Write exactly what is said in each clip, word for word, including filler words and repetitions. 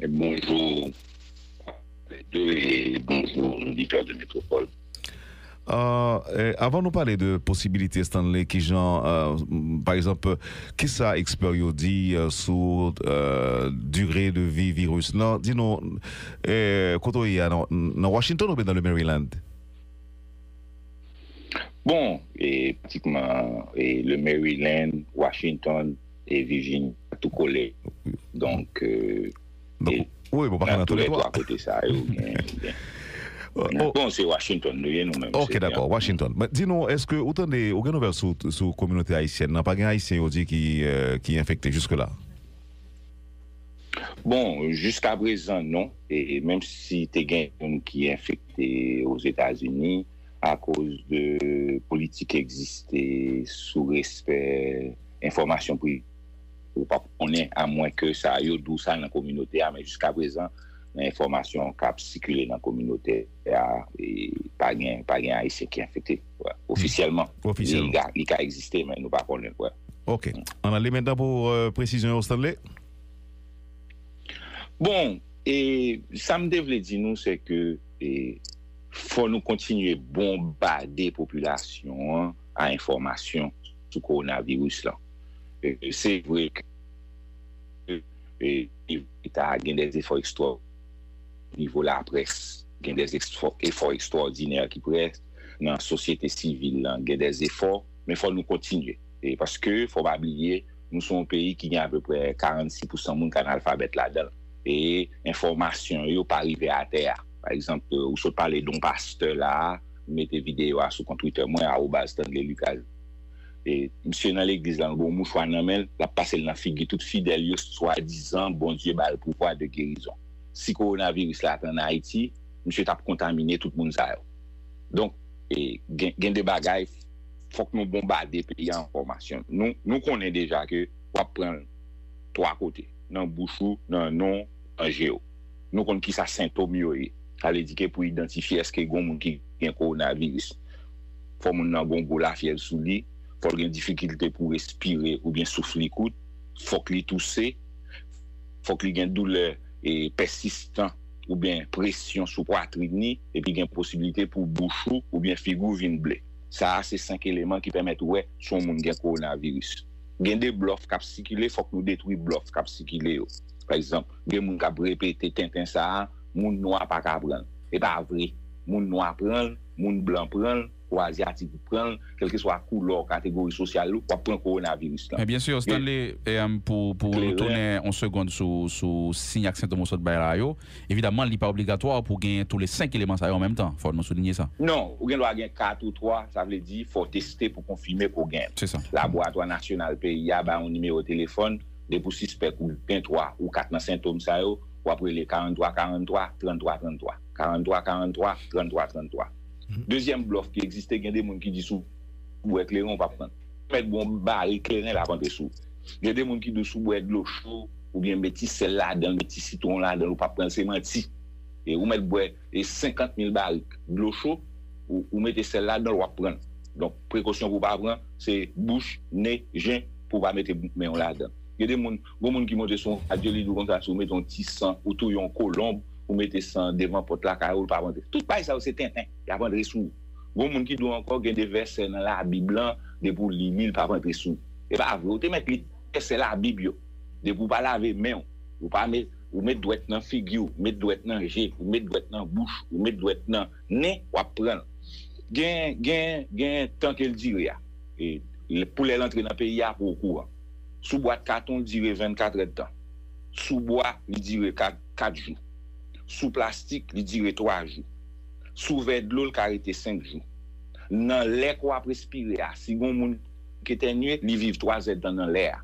Bonjou, e bonjou, oditè de Metropole. Uh, eh, avan nou pale de posibilite, Stanley, kijan, uh, pa egzanp, kisa ekspè yo di uh, sou uh, dire de vi viris lan? Di nou, eh, kote w ye a, nan, nan Washington oubyen nan le Maryland? Bon, e, pratikman, e, le Maryland, Washington, e Virginia, tou kole. Donk, e, Donk, e, wi, bon, pa nan tou le twa kote sa yo, gen, gen. Oh, bon, se Washington nou ye, nou menm. Ok, dakò, Washington. Men, di nou, èske ou tande, ou gen nouvèl sou, sou kominote ayisyèn nan? Pa gen Ayisyen yo di ki, euh, ki enfekte jiske la? Bon, jiska prezan, non. E menm si te gen moun ki enfekte Ozetazini, akoz de politik ki egziste sou respè enfòmasyon prive, ou p ap konnen, amwenke sa, yo di w sa nan kominote a, men jiska prezan, nan enfòmasyon k ap sikile nan kominote a, e pa gen, pa gen Ayisyen ki enfekte, wè, ofisyèlman. Li ka, li ka egziste, men nou pa konnen, wè. Ok. Ann ale mentnan pou, euh, presizyon yo, Stanley. Bon, e sa m te vle di nou, se ke, e, fò nou kontinye bonbade popilasyon an a enfòmasyon sou kowonaviris lan. E, se vre ke, e, leta gen de efò ekstwò nivo laprès, gen de efò, efò ekstwòdinè ki prèt nan sosyete sivil lan, gen de efò, men fò nou kontinye. E paske, fò pa bliye, nou se yon peyi ki gen apeprè karannsis pousan moun k analfabèt ladan l. E enfòmasyon yo pa rive atè a. Pa egzanp, ou sot pale de yon pastè la a, m mete videyo a sou kont Twitter mwen, arobaz Stanley Lucas. E misye nan legliz la, l gen yon mouchwa nan men l, l ap pase l nan figi tout fidèl yo, swadizan Bondye ba l pouvwa de gerizon. Si kowonaviris la t ann Ayiti, misye t ap kontamine tout moun sa yo. Donk, e, gen, gen de bagay, fòk nou bonbade peyi a enfòmasyon. Nou, nou konnen deja ke w ap pran l twa kote, nan bouch ou, nan nen w, nan je w. Nou konn kisa sentòm yo ye. Sa vle di ke pou idantifye èske gen yon moun ki gen kowonaviris, fò moun nan gen yon gwo lafyèv sou li, fò l gen difikilte pou respire oubyen souf li kout, fòk li touse, fòk li gen doulè, e, pèsistan oubyen presyon sou pwatrin li, epi gen posiblite pou bouch ou oubyen figi w vin ble. Sa a se senk eleman ki pèmèt ou wè si yon moun gen kowonaviris. Gen de blòf k ap sikile, fòk nou detwi blòf k ap sikile yo. Pa egzanp, gen moun k ap repete tenten sa a, moun nwa pa ka pran l. E pa vre. Moun nwa pran l, moun blan pran l, ou azyatik pran l, kèlkeswa koulè w, kategori sosyal ou, w ap pran kowonaviris lan. Men byen si, Stanley, e, pou, pou nou tounen yon segonn sou, sou siy ak sentòm ou sot bay la yo, evidaman, li pa obligatwa pou w genyen tou le senk eleman sa yo an menm tan. Fò nou soulinye sa. Non, ou gen dwa gen kat ou twa, sa vle di fò w teste pou konfime ke w gen l. Se sa. Laboratwa nasyonal peyi a bay yon nimewo telefòn, depi w sispèk ou gen twa ou kat nan sentòm sa yo, w ap rele karannntwa karannntwa, tranntwa tranntwa. Karannntwa karannntwa, tranntwa tranntwa. Dezyèm blòf ki egziste, gen de moun ki di si w bwè kleren, ou p ap pran l. Mèt bwè yon barik kleren, l ap antre sou ou. Gen de moun ki di w si w bwè dlo cho, oubyen met ti sèl ladan l, met ti sitwon ladan l, ou p ap pran l, se manti. E ou mèt bwè, e, senkant mil barik dlo cho, ou, ou mete sèl ladan l, w ap pran l. Donk, prekosyon pou w pa pran, se bouch, nen, je, pou w pa mete men w ladan l. Gen de moun, gon moun ki monte sou yon radyo, li di w konsa, si w mete yon ti san, ou touye yon kolonb, ou mete san devan pòt lakay ou, l p ap antre. Tout bagay sa yo se tenten, y ap antre sou ou. Gon moun ki di w ankò, gen de vèsè nan Labib lan, depi w li li, l p ap antre sou ou. E pa vre, ou te mèt li vèsè Labib yo. Depi w pa lave men w, ou pa met, ou met dwèt nan figi w, ou met dwèt nan je, ou met dwèt nan bouch, ou met dwèt nan nen, w ap pran l. Gen, gen, gen tan ke l dire a. E, pou lè l antre nan peyi a, pou w okouran. Sou bwat katon, l dire vennkatrè tan. Sou bwa, li dire kat, kat jou. Sou plastik, li dire twa jou. Sou vè dlo, l ka rete senk jou. Nan lè ke w ap respire a, si gen yon moun ki etènye, li viv twa zèdtan nan lè a.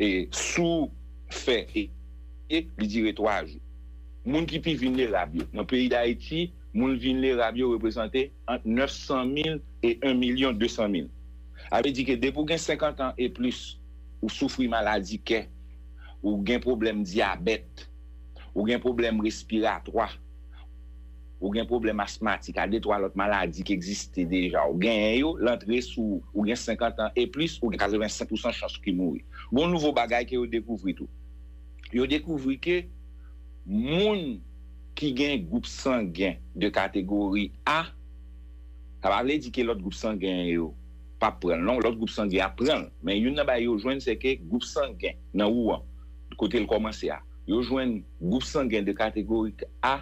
E sou fè e, e, li dire twa jou. Moun ki pi vilnerab yo. Nan peyi Dayiti, moun vilnerab yo reprezante ant nèf san mil e yon milyon de san mil. Sa vle di ke depi w gen senkant an e plis, ou soufri maladi kè, ou gen pwoblèm dyabèt, ou gen pwoblèm respiratwa, ou gen pwoblèm asmatik, a de twa lòt maladi ki egziste deja, ou genyen yo, l antre sou ou, ou gen senkant an e plis, ou gen katrevensenk pousan chans ki mouri. Gon nouvo bagay ke yo dekouvri tou. Yo dekouvri ke Moun ki gen gwoup sangen de kategori A, sa pa vle di ke lòt gwoup sangen yo p ap pran l. Non, lòt gwoup sangen ap pran l. Men youn nan bagay yo jwenn, se ke gwoup sangen nan ou an, kote l kòmanse a, yo jwenn gwoup sangen de kategori A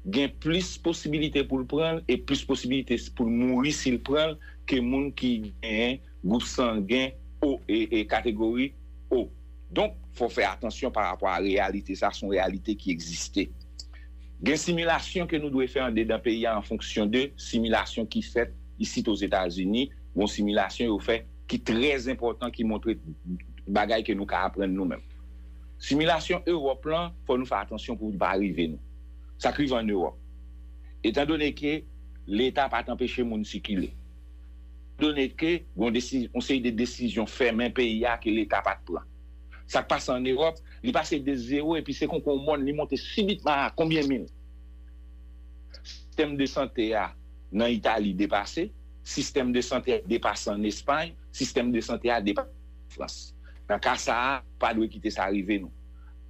gen plis posibilite pou l pran l e plis posibilite pou l mouri si l pran l ke moun ki genyen gwoup sangen O, e, e kategori O. Donk, fò fè atansyon pa rapò a reyalite sa, se yon reyalite ki egziste. Gen similasyon ke nou dwe fè andedan peyi a an fonksyon de similasyon ki fèt isit Ozetazini, yon similasyon yo fè ki trè enpòtan, ki montre bagay ke nou ka aprann nou menm. Similasyon Ewòp lan, fò nou fè atansyon pou li pa rive nou. Sa k rive ann Ewòp. Etandone ke Leta pa t anpeche moun sikile, done ke gon desi, yon seri de desizyon fèmen peyi a ke Leta pa t pran. Sa k pase ann Ewòp, li pase de zewo epi se konko yon mòn, li monte sibitman a konbyen mil. Sistèm de sante a nan Itali depase, sistèm de sante a depase ann Espay, sistèm de sante a depase ann Frans. Nan ka sa a, pa dwe kite sa rive nou.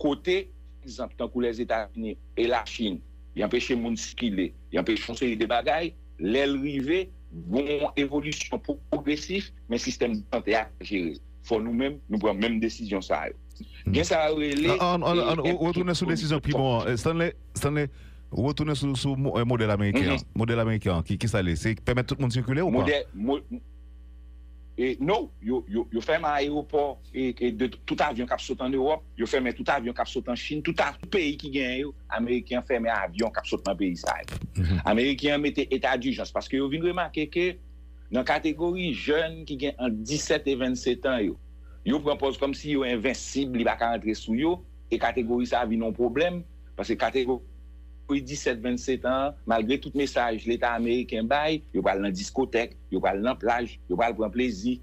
Kote, pa egzanp, tankou Lèzetazini e Lachin, li anpeche moun sikile, li anpeche yon seri de bagay, lè l rive, gon evolisyon pwogresif, men sistèm de sante a jere l. Fò nou menm, nou pran menm desizyon sa yo. Gen sa yo rele, An, an, an, an, retounen sou desizyon pi bon an. Eh, Stanley, Stanley, retounen sou, sou mo- eh, modèl ameriken an. Modèl ameriken an, ki, ki sa li ye? Se pèmèt tout moun sikile ou pa? Modèl, mo, e, no, yo, yo, yo fèmen ayewopò e, e de tout avyon k ap sot ann Ewòp, yo fèmen tout avyon k ap sot an Chin, tout a- tout peyi ki genyen yo, Ameriken an fèmen avyon k ap sot nan peyi sa yo. Ameriken an mete eta dijans paske yo vin remake ke nan kategori jèn ki gen ant disèt e vennset an yo, yo pran pòz kòmsi yo envensib, li pa ka rantre sou yo, e kategori sa a vin yon pwoblèm, paske kategori disèt vennset an, malgre tout mesaj Leta ameriken bay, yo pral nan diskotèk, yo pral nan plaj, yo pral pran plezi,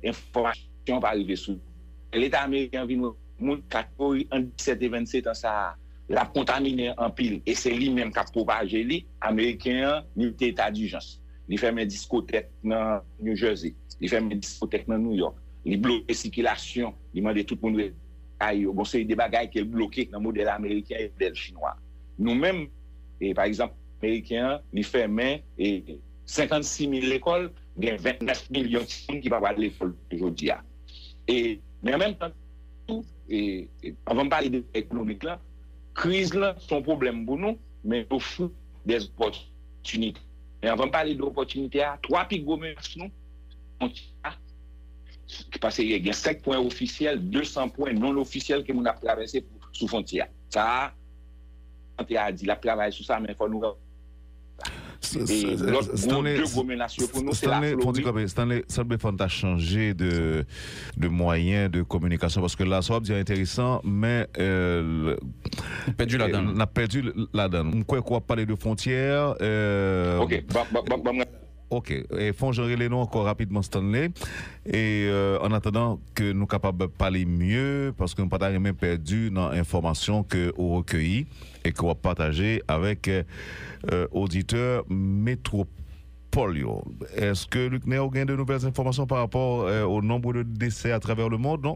enfòmasyon pa rive sou yo. Leta ameriken an vin wè moun kategori ant disèt e vennset an sa a, l ap kontamine anpil, e se li menm k ap pwopaje li, ameriken an mete eta dijans. Li fèmen diskotèk nan New Jersey, li fèmen diskotèk nan New York, li bloke sikilasyon, li mande tout moun rete kay yo. Gon seri de bagay ke l bloke nan modèl ameriken e modèl chinwa. Nou menm, e, pa egzanp, ameriken an, li fèmen e, senkannsis mil lekòl, gen vennèf milyon timoun ki pa pral lekòl jodi a. E, men an menm tan, tou, e, e, anvan m pale de ekonomik la, kriz la se yon pwoblèm pou nou, men l ofri de opòtinite. Men anvan m pale de opòtinite a, twa pi gwo menas nou, fwontyè a, paske gen senk pwen ofisyèl, desan pwen non ofisyèl ke moun ap travèse sou fwontyè a. Sa a, sante a di l ap travay sou sa, men fò nou E lòt gwo, de gwo menas yo pou nou, se la Florid. Stanley, sa dwe fè n ta chanje de, de mwayen de kominikasyon, paske la, sa w ap di a enteresan, men n ap pèdi ladan l. M kwè ke w ap pale de fwontyè. Ok, ban, ban, ban, ban mwen. Ok, e fè yon jan rele nou ankò rapidman, Stanley. E annatandan ke nou kapab pale mye, paske nou pa ta renmen pèdi nan enfòmasyon ke ou rekeyi e ke w ap pataje avèk oditè Metwopòl yo. Èske, Luckner, ou gen de nouvèl enfòmasyon pa rapò o nonb de desè atravè lemond, non?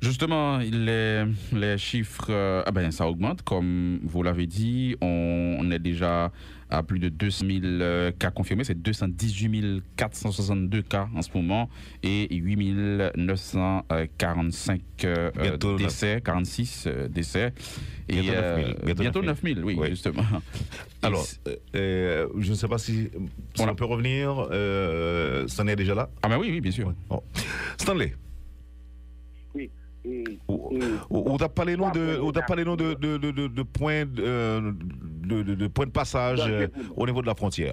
Justement, les, les chiffres, euh, ah ben, ça augmente, comme vous l'avez dit, on, on est déjà à plus de deux cent mille euh, cas confirmés, c'est deux cent dix-huit mille quatre cent soixante-deux cas en ce moment et huit mille neuf cent quarante-cinq euh, euh, décès, quarante-six euh, décès. Et, bientôt neuf mille, euh, bientôt neuf mille, oui, oui, justement. Alors, euh, je ne sais pas si, si on, on peut revenir, euh, Stanley est déjà là? Ah ben oui, oui, bien sûr. Bon. Stanley. Wi. Ou, ou, ou t ap pale nou de, ou t ap pale nou de, de, de, de, de pwen, euh, de, de, de pwen de pasaj, euh, o nivo de la fwontyè.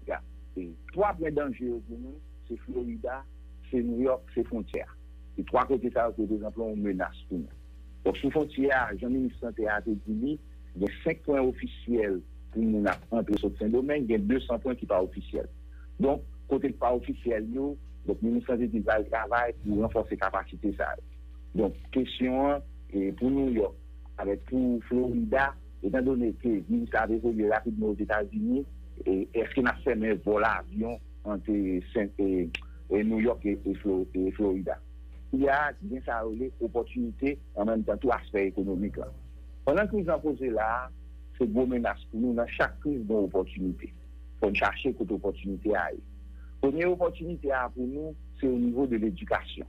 Ya. E twa pwen danje yo pou nou, se Florida, se New York, se fwontyè a. Se twa kote sa yo ki reprezante yon menas pou nou. Donk, sou fwontyè a, jan minis sante a te di li, gen senk pwen ofisyèl pou moun ap antre sot Sendomeng, gen desan pwen ki pa ofisyèl. Donk, kote ki pa ofisyèl yo, donk, minis sante di l pral travay pou ranfòse kapasite sa yo. Donk, kesyon an, e, pou New York, avèk pou Florida, etandone ke minis la ap evolye rapidman Ozetazini, e, èske n ap fèmen vòl avyon ant, e, Sen, e, e, New York e, e, Flo, e, Florida? Kounye a, gen sa yo rele opòtinite, an menm tan tou aspè ekonomik la. Pandan kriz lan poze la a, se gwo menas pou nou. Nan chak kriz, gen opòtinite. Fò n chache kote opòtinite a ye. Premye opòtinite a pou nou, se o nivo de ledikasyon.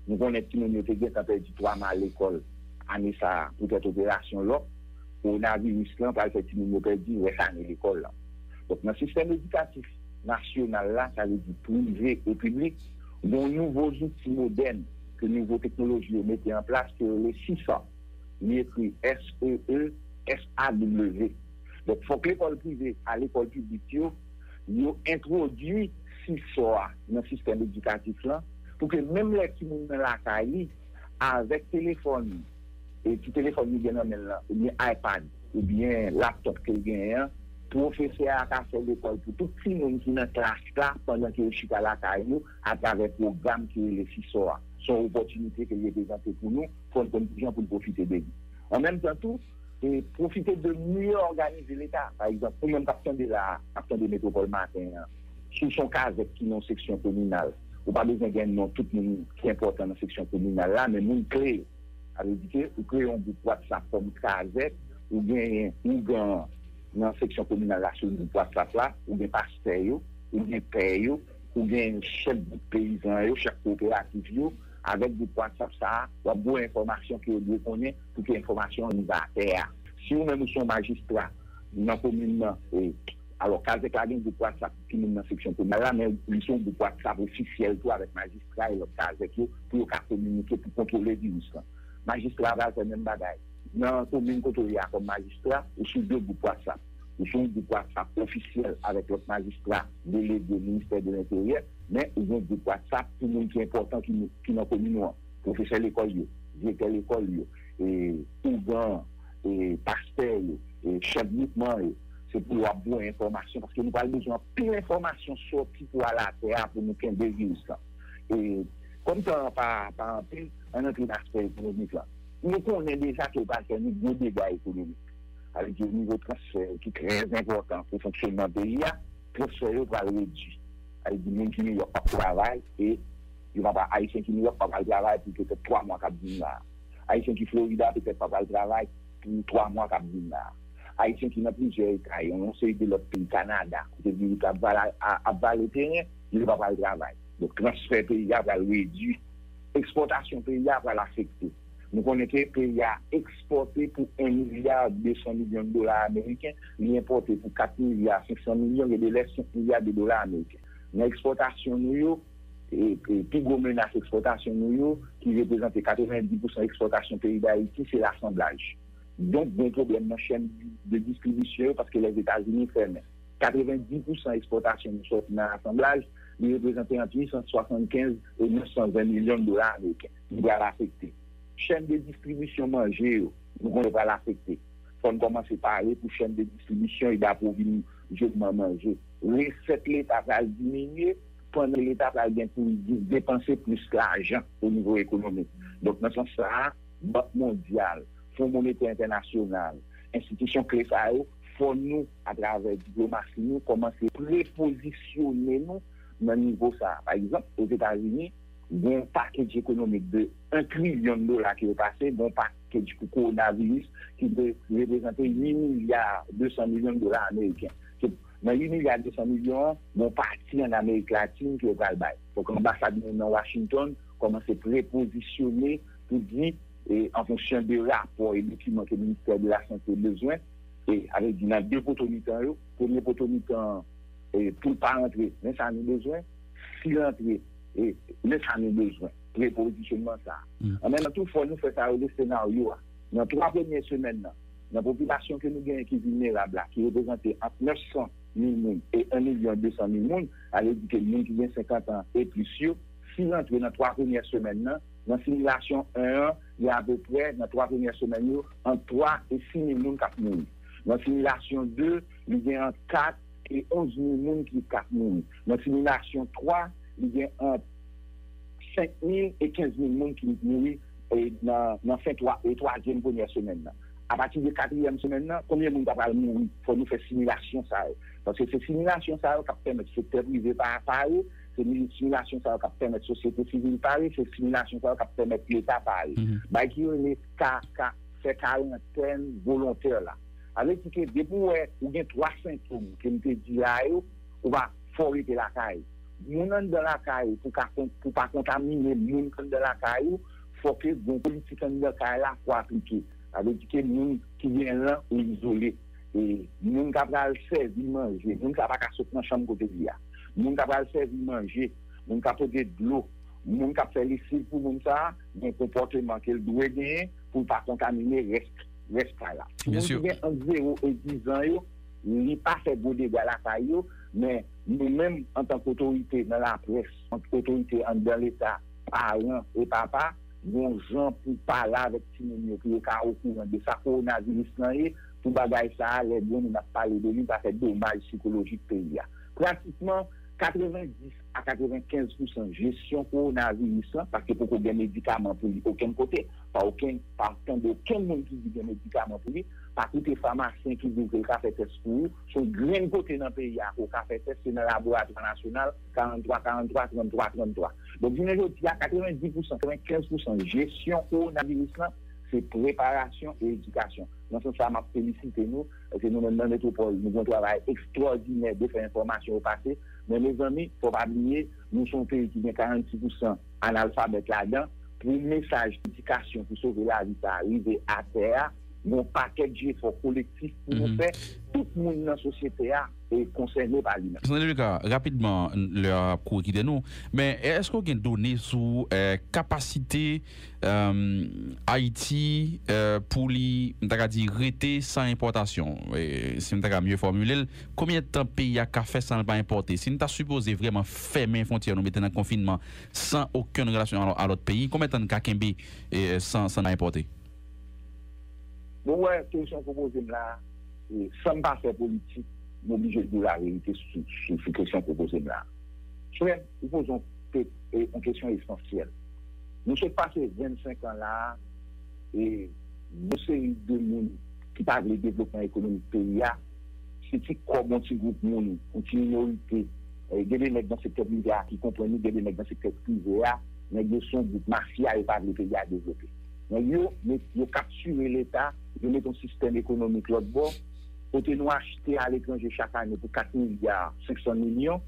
Nou konnen timoun yo te gentan pèdi twa mwa lekòl ane sa a poutèt operasyon lòk. Kowonaviris lan pral fè timoun yo pèdi rès ane lekòl lan. Donk, nan sistèm edikatif nasyonal la, sa vle di prive e piblik, gen yon nouvo zouti modèn ke nouvo teknoloji yo mete an plas, ke yo rele sisa. Li ekri S E E S A W. Donk, fòk lekòl prive a lekòl piblik yo, yo entwodui sisa a nan sistèm edikatif lan, pou ke menm lè timoun nan lakay li, avèk telefòn, e ti telefòn li gen nan men l lan, oubyen iPad, oubyen laptòp ke l genyen an, pwofesè a ka fè lekòl pou tout timoun ki nan klas la pandan ke yo chita lakay yo, atravè pwogram ki rele sisa a. Se yon opòtinite ke l reprezante pou nou, fò n konn kijan pou n pwofite de li. An menm tan tou, e pwofite de mye òganize Leta. Pa egzanp, ou menm k ap tande la a, k ap tande Metwopòl Maten an, si w se yon kazèk ki nan yon seksyon kominal, ou pa bezwen gen non tout moun ki enpòtan nan seksyon kominal la, men moun kle yo. Sa vle di ke ou kreye yon gwoup WhatsApp kòm kazèk, ou genyen ougan an nan seksyon kominal la sou gwoup WhatsApp la, ou gen pastè yo, ou gen pè yo, ou gen chèf gwoup peyizan yo, chèf kowoperativ yo, avèk gwoup WhatsApp sa a, w ap voye enfòmasyon ke yo dwe konnen pou ke enfòmasyon an rive atè a. Si ou menm ou se yon majistra nan komin nan, e, alò, kazèk la gen gwoup WhatsApp timoun nan seksyon kominal la, men li se yon gwoup WhatsApp ofisyèl tou avèk majistra e lòt kazèk yo pou yo ka kominike pou kontwole viris lan. Majistra a pral fè menm bagay. Nan komin kote w ye a kòm majistra, ou sou de gwoup WhatsApp. Ou sou yon gwoup WhatsApp ofisyèl avèk lòt majistra delege Ministè de Lenteryè, men ou gen gwoup WhatsApp pou moun ki enpòtan ki, ki nan komin ou an. Pwofesè lekòl yo, direktè lekòl yo, e, ougan, e, pastè yo, e, chèf gwoupman yo. Se pou yo ap voye enfòmasyon, paske nou pral bezwen anpil enfòmasyon sòti pou al atè a pou nou kenbe viris lan. E, kòm tan an pa, pa anpil, ann antre nan aspè ekonomik lan. Nou konnen deja ke yo pral fè nou gwo dega ekonomik. Sa vle di, o nivo transfè yo ki trè enpòtan pou fonksyonman peyi a, transfè yo pral redui. Sa vle di, moun ki Nouyòk p ap travay e yo p ap, Ayisyen ki Nouyòk p ap al travay pou petèt twa mwa k ap vin la a. Ayisyen ki Florida petèt p ap al travay pou twa mwa k ap vin la a. Ayisyen ki nan plizyè eta, yon, yon seri de lòt peyi, Kanada, kote viris la ap vale, a, ap vale teren, yo p ap al travay. Donk, transfè peyi a pral redui. Ekspòtasyon peyi a pral afekte. Nou konnen ke peyi a ekspòte pou en milya de san milyon dola ameriken, li enpòte pou kat milya senk san milyon, gen de lè senk milya de dola ameriken. Nan ekspòtasyon nou yo, e, e, pi gwo menas ekspòtasyon nou yo, ki reprezante katrevenndis pousan ekspòtasyon peyi Dayiti, se lasanblaj. Donk, gen pwoblèm nan chèn de distribisyon yo, paske Lèzetazini fèmen. Katrevenndis pousan ekspòtasyon nou sòti nan lasanblaj, li reprezante ant uit san swasannkenz e nèf san ven milyon dola ameriken. Li pral afekte. Chèn de distribisyon manje yo, nou konnen pral afekte. Fò n kòmanse pare pou chèn de distribisyon e dapwovizyonman manje. Resèt Leta pral diminye, pandan Leta pral gen pou l di-, depanse plis lajan o nivo ekonomik. Donk, nan sans sa a, Bank Mondyal, Fon Monetè Entènasyonal, enstitisyon kle sa yo, fò nou, atravè diplomasi nou, kòmanse prepozisyone nou nan nivo sa a. Pa egzanp, Ozetazini, gen yon pakej ekonomik de en trilyon dola ke yo pase, gen yon pakej pou kowonaviris ki te reprezante uit milya de san milyon dola ameriken. Se nan uit milya de san milyon an, gen yon pati ann Amerik Latin ke yo pral bay. Fòk anbasad nou nan Washington kòmanse prepozisyone pou di, e, an fonksyon de rapò e dokiman ke Ministè de la Sante bezwen, e, avèk di nan de poto mitan yo, premye poto mitan an, e, pou l pa rantre, men sa nou bezwen, si l rantre, e, men sa nou bezwen, prepozisyonman sa a. An menm tan tou, fò nou fè sa yo rele senaryo a. Nan twa premye semèn nan, nan popilasyon ke nou genyen ki vilnerab la, ki reprezante ant nèf san mil moun e en milyon de san mil moun, sa vle di ke moun ki gen senkant an e plis yo, si rantre nan twa premyè semèn nan, nan similasyon en an, li apeprè nan twa premyè semèn yo, ant twa e sis mil moun k ap mouri. Nan similasyon de, li gen ant kat e onz mil moun ki k ap mouri. Nan similasyon twa, li gen ant senk mil e kenz mil moun ki mouri, e, nan, nan fen twa, e twazyèm premyè semèn nan. Apati de katriyèm semèn nan, konbyen moun ta pral mouri? Fò nou fè similasyon sa yo. Paske se similasyon sa yo k ap pèmèt sektè prive pa, pare, se mi-, similasyon sa yo k ap pèmèt sosyete sivil pare, se similasyon sa yo k ap pèmèt Leta pare. Bagay ki rele ka, ka, fè karantèn volontè la. Sa vle di ke depi w wè ou gen twa sentòm ke m te di la yo, ou pa, fò w rete lakay ou. Moun anndan lakay ou pou ka kon- pou pa kontamine moun anndan lakay ou, fò ke gon politik anndan kay la fò aplike. Sa vle di ke moun ki gen lan ou izole. E moun k ap pral sèvi manje, moun sa pa ka sot nan chanm kote li a. Moun k ap pral sèvi manje, moun k ap pote dlo, moun k ap fè lesiv pou moun sa a, gen konpòteman ke l dwe genyen pou l pa kontamine rès, rès kay la. Timoun ki gen ant zewo e diz an yo, li pa fè gwo dega lakay yo, men nou menm antank otorite nan laprès, ant otorite anndan Leta, paran e papa, gon jan pou pale avèk timoun yo pou yo ka okouran de sa kowonaviris lan ye, pou bagay sa a, lè granmoun ap pale de li, pa fè domaj sikolojik peyi a. Pratikman, katrevenndis a katrevenkenz pousan jesyon kowonaviris lan, paske poko gen medikaman pou li okenn kote, pa okenn, pa tande okenn moun ki di gen medikaman pou li, pa koute famasyen ki di w ke l ka fè tès pou ou, se yon grenn kote nan peyi a ke w ka fè tès, se nan laboratwa nasyonal, karannntwa karannntwa, tranntwa tranntwa. Donk, jounen jodi a, katrevenndis pousan, katrevenkenz pousan jesyon kowonaviris lan, se preparasyon e edikasyon. Nan sans sa a, m ap felisite nou, paske nou menm nan metwopòl, nou gen yon travay ekstwòdinè de fè enfòmasyon yo pase. Men, mezanmi, fò pa bliye, nou se yon peyi ki gen karannsis pousan analfabèt ladan. Pou mesaj edikasyon pou sove lavi sa a rive atè a, gen yon pakèt jefò kolektif pou nou fè. Tout moun nan sosyete a e konsène pa li menm. Sandra Lucas, rapidman, lè a ap kouri kite nou, men èske w gen done sou eh, kapasite eh, Ayiti eh, pou li, m ta ka di, rete san enpòtasyon? Eh, si m ta ka mye fòmile l, konbyen tan peyi a ka fè san l pa enpòte? Si n ta sipoze vrèman fèmen fwontyè nou, mete nan konfinman, san okenn relasyon a, a lòt peyi, konbyen tan n ka kenbe eh, san, san n pa enpòte? Bon, wè, kesyon w poze m la, e, san m pa fè politik, m oblije di w laverite sou, sou, sou kesyon w poze m la. Frè m, ou poze yon, pe- e, yon kesyon esansyèl. Nou sot pase vennsenk an la, e, yon seri de moun ki pa vle devlopman ekonomik peyi a, se ti kòb yon ti gwoup moun, yon ti minorite. E, gen de nèg nan sektè prive a ki konprann li, gen de nèg nan sektè prive a, nèg yo se yon gwoup mafya, yo pa vle peyi a devlope. Nèg yo, met- yo kaptire Leta, yo mete yon sistèm ekonomik lòt bò, kote nou achte aletranje chak ane pou kat milya senk san milyon,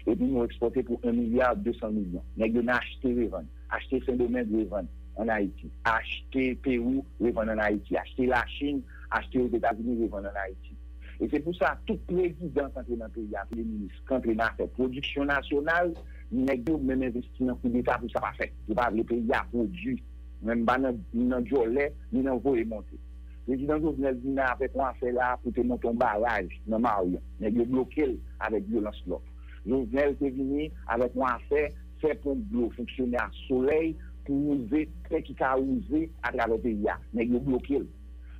epi nou ekspòte pou en milya de san milyon. Nèg yo nan achte revann, achte Sendomeng revann ann Ayiti, achte Pewou revann ann Ayiti, achte Lachin, achte Ozetazini revann ann Ayiti. E se pou sa, tout prezidan k antre nan peyi a, premye minis, k antre nan afè pwodiksyon nasyonal, nèg yo menm envesti nan koudeta pou sa pa fèt. Yo pa vle peyi a pwodui. Mwen m pa nan, nan djòlè, ni nan voye monte. Prezidan Jovenel vin avèk yon afè la pou te monte yon baraj nan Maryon. Nèg yo bloke l avèk vyolans lòk. Jovenel te vini avèk yon afè fè ponp dlo fonksyone ak solèy pou wouze tè ki ka wouze atravè peyi a. Nèg yo bloke l.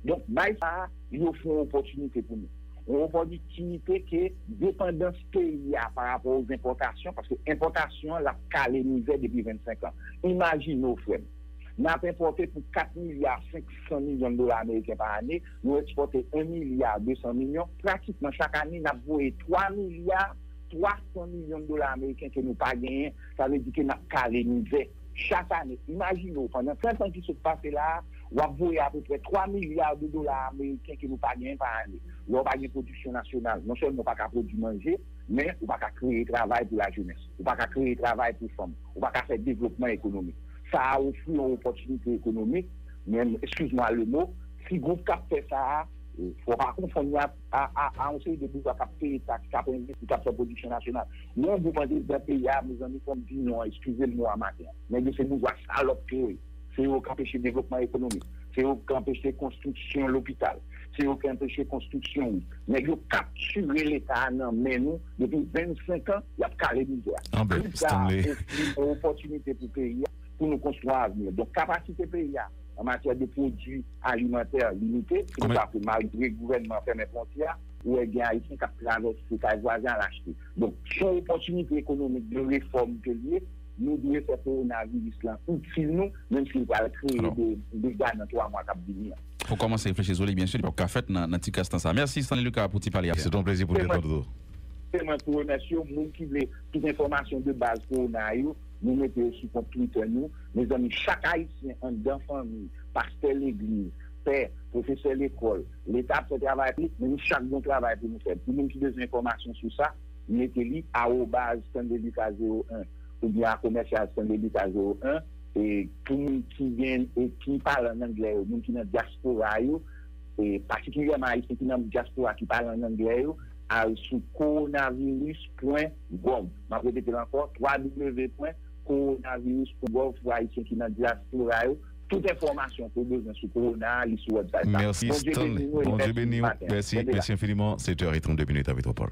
Donk, bay sa a, li ofri yon opòtinite pou nou. Yon opòtinite ke depandans peyi a pa rapò o enpòtasyon, paske enpòtasyon an, l ap kale mizè depi vennsenk an. Imajine w, frè m, n ap enpòte pou kat milya senk san milyon dola ameriken pa ane, nou ekspòte en milya de san milyon, pratikman chak ane, n ap voye twa milya twa san milyon dola ameriken ke nou pa genyen, sa vle di ke n ap kale mizè. Chak ane, imajine w, pandan trant an ki sot pase la a, w ap voye apeprè twa milya de dola ameriken ke nou pa genyen pa ane. Lè w pa gen pwodiksyon nasyonal, non sèlman w pa ka pwodui manje, men ou pa ka kreye travay pou lajenès. Ou pa ka kreye travay pou fanm. Ou pa ka fè devlopman ekonomik. Sa a ofri yon opòtinite ekonomik, men, excuse-moi le mot, ti gwoup k ap fè sa a, fò w pa konfonn yo a, a, a, a yon seri de boujwa k ap peye taks, k ap envesti, k ap fè pwodiksyon nasyonal. Yon gwoup anndan peyi a, mezanmi, fò m di non, eskize m mo a maten an. Nèg yo se boujwa salòp ke yo ye. Se yo k anpeche devlopman ekonomik. Se yo k anpeche konstriksyon lopital. Se yo k anpeche konstriksyon wout. Nèg yo kaptire Leta a nan men nou depi vennsenk an, y ap kale mizè a. Kriz sa a ofri yon opòtinite pou peyi a, pou nou konstwi yon avni. Donk, kapasite peyi a an matyè de pwodui alimantè limite, se pou sa ke malgre gouvènman an fèmen fwontyè a, ou wè gen Ayisyen k ap travèse kay vwazen al achte. Donk, se yon opòtinite ekonomik de refòm ke l ye. Nou dwe fè kowonaviris lan itil nou, menm si l pral kreye de dega nan twa mwa k ap vini an. Fò kòmanse reflechi sou li, byen si, li p ap ka fèt nan, nan ti kras tan sa. Mèsi, Stanley Lucas, pou ti pale a. Se te yon plezi pou n te tande w. Se mwen ki remèsye w. Moun ki vle tout enfòmasyon de baz kowona yo, nou mete yo sou kont Twitter nou. Mezanmi, chak Ayisyen anndan fanmi, pastè legliz, pastè, pwofesè lekòl. Leta ap fè travay pou li, men nou chak gen yon travay pou nou fè. Pou moun ki bezwen enfòmasyon sou sa, mete li arobaz stanleyluka zewo en oubyen a commercial stanleyluka zewo en. E pou moun ki gen, e ki pale ann anglè yo, moun ki nan dyaspora yo, e patikilyèman Ayisyen ki nan dyaspora ki pale ann anglè yo, al sou coronavirus pwen gov. M ap repete l ankò, twa w w w pwen coronavirus pwen gov pou Ayisyen ki nan dyaspora yo. Tout enfòmasyon ke w bezwen sou kowona a, li sou website sa. Merci Stanley. Bondye beni w e mèsi pou maten an. Mèsi, mèsi enfiniman. Sept heures et trente-deux minutes à Métropole.